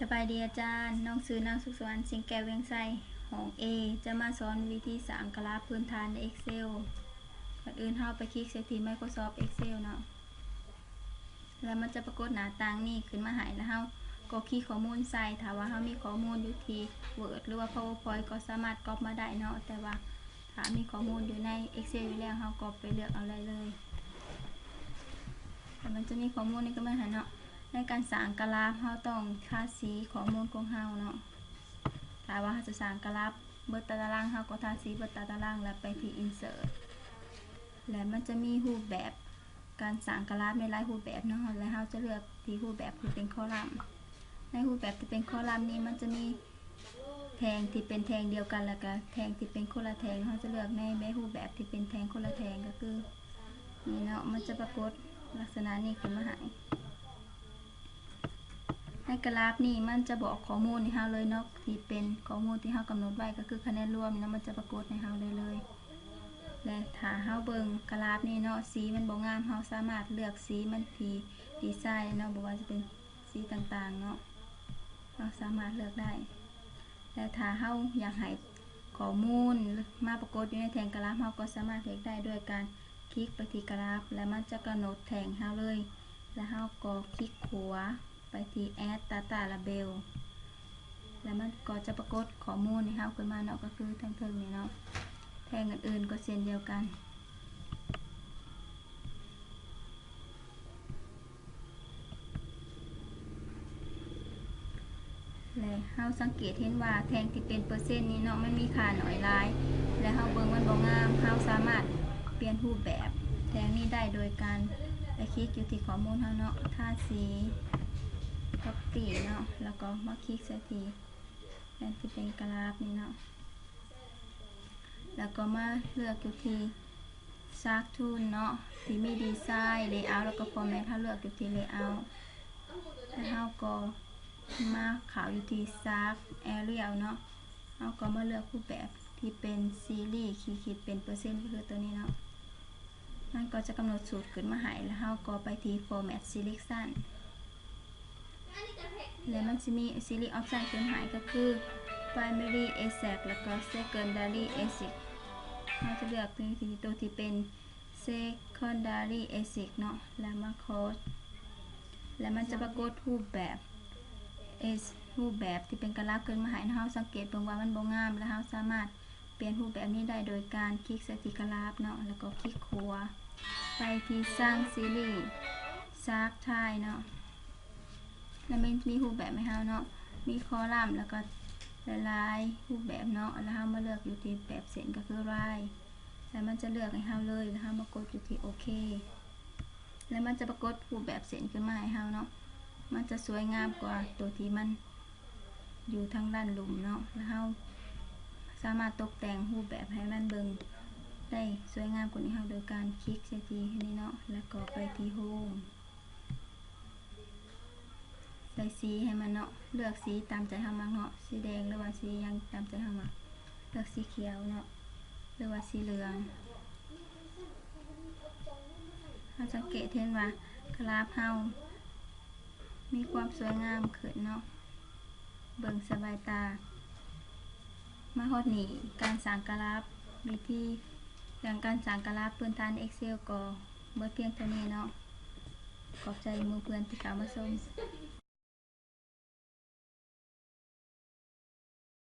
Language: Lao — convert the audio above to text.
ສະບາຍດີອາຈານ, ນ້ອງຊື່ນາງ ສຸກສະຫວັນ ສິງແກ້ວ ວຽງໄຊ, ຫ້ອງ A ຈະມາສອນວິທີສ້າງກຣາຟພື້ນຖານໃນ Excel. ກ່ອນອື່ນເຮົາໄປຄລິກໃສ່ທີ່ Microsoft Excel ເນາະ, ແລ້ວມັນຈະປາກົດໜ້າຕ່າງນີ້ຂຶ້ນມາໃຫ້, ແລ້ວເຮົາກໍຄີກຂໍ້ມູນໃສ່. ຖ້າວ່າເຮົາມີຂໍ້ມູນຢູ່ທີ່ Word ຫຼືວ່າ PowerPoint ກໍສາມາດກັອບມາໄດ້ເນາະ, ແຕ່ວ່າຖ້າມີຂໍ້ມູນຢູ່ໃນ Excel ຢູ່ແລ້ວ ເຮົາກໍໄປເລືອກເອົາໄດ້ເລີຍ. ແລ້ວມັນຈະມີຂໍ້ມູນນີ້ຂຶ້ນມາໃຫ້ເນາະ. ໃນການສ້າງກຣາຟ ເຮົາຕ້ອງທາສີຂໍ້ມູນຂອງເຮົາເນາະ. ຖ້າວ່າເຮົາຈະສ້າງກຣາຟເບິດຕາຕະລາງ ເຮົາກໍທາສີເບິດຕາຕະລາງ ແລ້ວໄປທີ່ Insert ແລ້ວມັນຈະມີຮູບແບບການສ້າງກຣາຟໃນຫຼາຍຮູບແບບເນາະ, ແລ້ວເຮົາຈະເລືອກທີ່ຮູບແບບທີ່ເປັນຄໍລັມ. ໃນຮູບແບບທີ່ເປັນຄໍລັມນີ້ ມັນຈະມີແທ່ງທີ່ເປັນແທ່ງດຽວກັນ ແລ້ວກະແທ່ງທີ່ເປັນຄົນລະແທ່ງ. ເຮົາຈະເລືອກໃນ ໃນຮູບແບບທີ່ເປັນແທ່ງຄົນລະແທ່ງ ກໍຄືນີ້ເນາະ, ມັນຈະປາກົດລັກສະນະນີ້ຂຶ້ນມາໃຫ້. ໃນກຣາຟນີ້ມັນຈະບອກຂໍ້ມູນໃຫ້ເຮົາເລີຍເນາະ, ທີ່ເປັນຂໍ້ມູນທີ່ເຮົາກຳນົດໄວ້ ກໍຄືຄະແນນລວມນີ້ເນາະ, ມັນຈະປາກົດໃຫ້ເຮົາໄດ້ເລີຍ. ແລະ ຖ້າເຮົາເບິ່ງກຣາຟນີ້ເນາະ ສີມັນບໍ່ງາມ, ເຮົາສາມາດເລືອກສີມັນທີ່ດີໄຊເນາະ, ບໍ່ວ່າຈະເປັນສີຕ່າງໆເນາະ, ເຮົາສາມາດເລືອກໄດ້. ແລະ ຖ້າເຮົາຢາກໃຫ້ຂໍ້ມູນມາປາກົດຢູ່ໃນແທ່ງກຣາຟ, ເຮົາກໍສາມາດເຮັດໄດ້ດ້ວຍການຄລິກໄປທີ່ກຣາຟ ແລ້ວມັນຈະກຳນົດແທ່ງໃຫ້ເຮົາເລີຍ, ແລ້ວເຮົາກໍຄລິກຂວາ ໄປທີ່ Add Data Label ແລ້ວມັນກໍຈະປາກົດຂໍ້ມູນໃຫ້ເຮົາຂຶ້ນມາເນາະ, ກໍຄືທາງເທິງນີ້ເນາະ. ແທ່ງອື່ນໆກໍເຊັ່ນດຽວກັນ. ແລະ ເຮົາສັງເກດເຫັນວ່າແທ່ງທີ່ເປັນເປີເຊັນນີ້ເນາະ ມັນມີຄ່າໜ້ອຍຫຼາຍ, ແລະ ເຮົາເບິ່ງມັນບໍ່ງາມ, ເຮົາສາມາດປ່ຽນຮູບແບບແທ່ງນີ້ໄດ້ໂດຍການໄປຄລິກຢູ່ທີ່ຂໍ້ມູນເຮົາເນາະ, ທາສີ Copy ເນາະ, ແລ້ວກໍມາຄລິກໃສ່ທີ່ແຜ່ນທີ່ເປັນກຣາຟນີ້ເນາະ, ແລ້ວກໍມາເລືອກຢູ່ທີ່ Chart Tool ເນາະ ທີ່ມີ Design Layout ແລ້ວກໍ Format ເຮົາເລືອກຢູ່ທີ່ Layout ແລ້ວເຮົາກໍມາເຂົ້າຢູ່ທີ່ Chart Area ເນາະ, ເຮົາກໍມາເລືອກຮູບແບບທີ່ເປັນຊີຣີທີ່ຄິດເປັນເປີເຊັນ ກໍຄືຕົວນີ້ເນາະ. ມັນກໍຈະກຳນົດສູດຂຶ້ນມາໃຫ້ ແລ້ວເຮົາກໍໄປທີ່ Format Selection ແລ້ວມັນຊິມີ Select Option ຂຶ້ນມາໃຫ້ ກໍຄື Primary Exact ແລ້ວກໍ Secondary Exact. ເຮົາຈະເລືອກຕົວທີ່ ຕົວທີ່ເປັນ Secondary Exact ເນາະ, ແລ້ວມາ Close ແລ້ວມັນຈະປາກົດຮູບແບບ Ex- ຮູບແບບທີ່ເປັນກຣາຟຂຶ້ນມາໃຫ້. ເຮົາສັງເກດເບິ່ງວ່າມັນບໍ່ງາມ ແລ້ວເຮົາສາມາດ ປ່ຽນຮູບແບບນີ້ໄດ້ໂດຍການຄລິກໃສ່ທີ່ກຣາຟເນາະ ແລ້ວກໍຄລິກຂວາໄປທີ່ສ້າງຊີຣີ Chart Type ເນາະ, ແລ້ວມັນມີຮູບແບບໃຫ້ເຮົາເນາະ, ມີຄໍລັມ ແລ້ວກໍຫຼາຍໆຮູບແບບເນາະ, ແລ້ວເຮົາມາເລືອກຢູ່ທີ່ແບບເສັ້ນ ກໍຄື Line ແລ້ວມັນຈະເລືອກໃຫ້ເຮົາເລີຍ, ແລ້ວເຮົາມາກົດຢູ່ທີ່ໂອເຄ. ແລ້ວມັນຈະປາກົດຮູບແບບເສັ້ນຂຶ້ນມາໃຫ້ເຮົາເນາະ, ມັນຈະສວຍງາມກວ່າຕົວທີ່ມັນຢູ່ທາງດ້ານລຸ່ມເນາະ, ແລ້ວເຮົາສາມາດຕົກແຕ່ງຮູບແບບໃຫ້ມັນເບິ່ງໄດ້ສວຍງາມກວ່ານີ້ ເຮົາໂດຍການຄລິກໃສ່ທີ່ນີ້ເນາະ, ແລ້ວກໍໄປທີ່ Home ໃສ່ສີໃຫ້ມັນເນາະ, ເລືອກສີຕາມໃຈເຮົາມັກເນາະ, ສີແດງ ຫຼືວ່າສີຫຍັງຕາມໃຈເຮົາມັກ, ເລືອກສີຂຽວເນາະ ຫຼືວ່າສີເຫຼືອງ. ເຮົາສັງເກດເຫັນວ່າກຣາຟເຮົາມີຄວາມສວຍງາມຂຶ້ນເນາະ, ເບິ່ງສະບາຍຕາ. ມາຮອດນີ້ ການສ້າງກຣາຟ, ວິທີເລື່ອງການສ້າງກຣາຟພື້ນຖານ Excel ກໍເບິດພຽງເທົ່ານີ້ເນາະ. ຂອບໃຈໝູ່ເພື່ອນທີ່ເຂົ້າມາຊົມ.